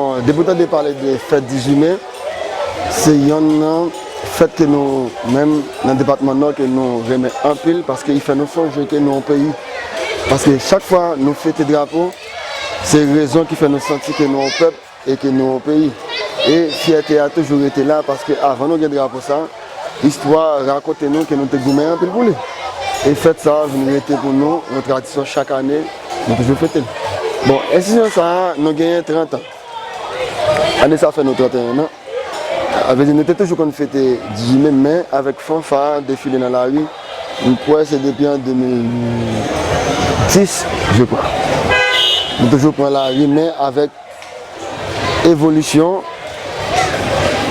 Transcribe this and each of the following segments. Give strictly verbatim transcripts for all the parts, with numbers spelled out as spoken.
Bon, depi w tande pale de fèt dizuit me, se yonn nan fèt ke nou menm nan depatman Nò ke nou renmen anpil, paske li fè nou sonje ke nou yon peyi. Paske chak fwa nou fete drapo, se rezon ki fè nou santi ke nou yon pèp e ke nou yon peyi. E fyète a toujou rete la, paske avan nou gen drapo sa, istwa rakonte nou ke nou te goumen anpil pou li. E fèt sa a vin rete pou nou yon tradisyon, chak ane nou toujou fete l. Bon, enstitisyon sa a, nou genyen trant an. Ane sa a fè nou trant e en an. A vle di, nou te toujou konn fete dizuit me, men avèk fanfa, defile nan lari, m kwè se depi an de mil dis, je crois. Nou toujou pran lari, men avèk evolisyon,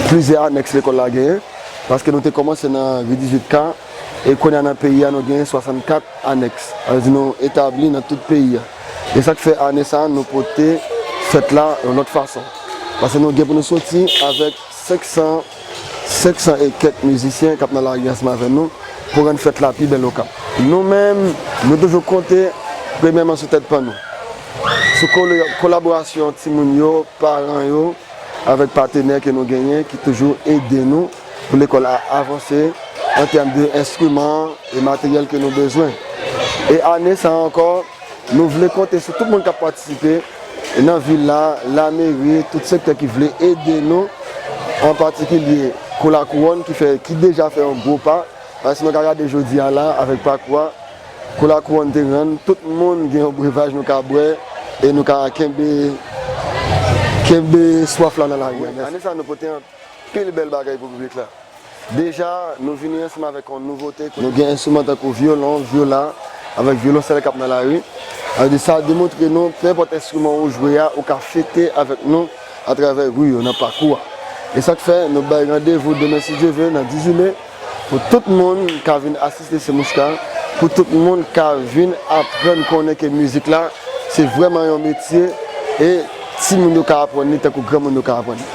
plizyè anèks lekòl la genyen, paske nou te kòmanse nan ri dizuit K, e kounye a nan peyi a, nou genyen swasannkat anèks. Sa vle di nou etabli nan tout peyi a. E sa k fè ane sa a, nou pote fèt la yon lòt fason. Paske nou gen pou nou soti avèk senk san, senk san e kèk mizisyen k ap nan lari ansanm avè nou pou rann fèt la pi bèl Okap. Nou menm, nou toujou konte premyèman sou tèt pa nou. Sou kole-, kolaborasyon timoun yo, paran yo, avèk patenè ke nou genyen ki toujou ede nou pou lekòl la avanse an tèm de enstriman e materyèl ke nou bezwen. E ane sa a ankò, nou vle konte sou tout moun k ap patisipe nan vil la, lameri, tout sektè ki vle ede nou, an patikilye Kou Lakouwòn ki fè, ki deja fè yon gwo pa. Paske si nou ka gade jodi a la, avèk pakou a, Kou Lakouwòn te rann, tout moun gen yon brevaj nou ka bwè e nou ka kenbe, kenbe swaf la nan lari a. Wi, ane sa a nou pote anpil bèl bagay pou piblik la. Deja, nou vini ansanm avèk yon nouvote. Nou gen enstriman tankou vyolon, vyola, avèk vyolonsèl k ap nan lari. Sa vle di, sa demontre nou, penenpòt enstriman ou jwe a, ou ka fete avèk nou atravè ri yo, nan pakou a. E sa k fè, nou bay randevou demen, si Dye ve, nan dizuit me, pou tout moun ka vin asiste Semouchka, pou tout moun ka vin aprann konnen ke mizik la, se vrèman yon metye, e timoun yo ka aprann li tankou granmoun yo ka aprann li.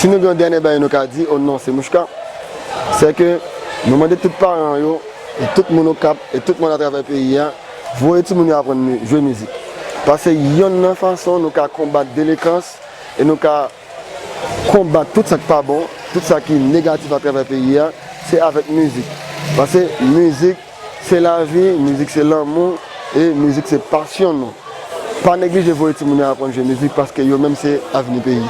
Si nou gen yon dènye bagay nou ka di o non Semouchka, se ke nou mande tout paran yo, e tout moun Okap, e tout moun atravè peyi a, voye timoun yo aprann mi-, jwe mizik. Paske yonn nan fason nou ka konbat delenchans e nou ka konbat tout sa k pa bon, tout sa ki negatif atravè peyi a, se avèk mizik. Paske mizik se lavi, mizik se lanmou, e mizik se pasyon nou. Pa neglije voye timoun yo aprann jwe mizik, paske yo menm se avni peyi.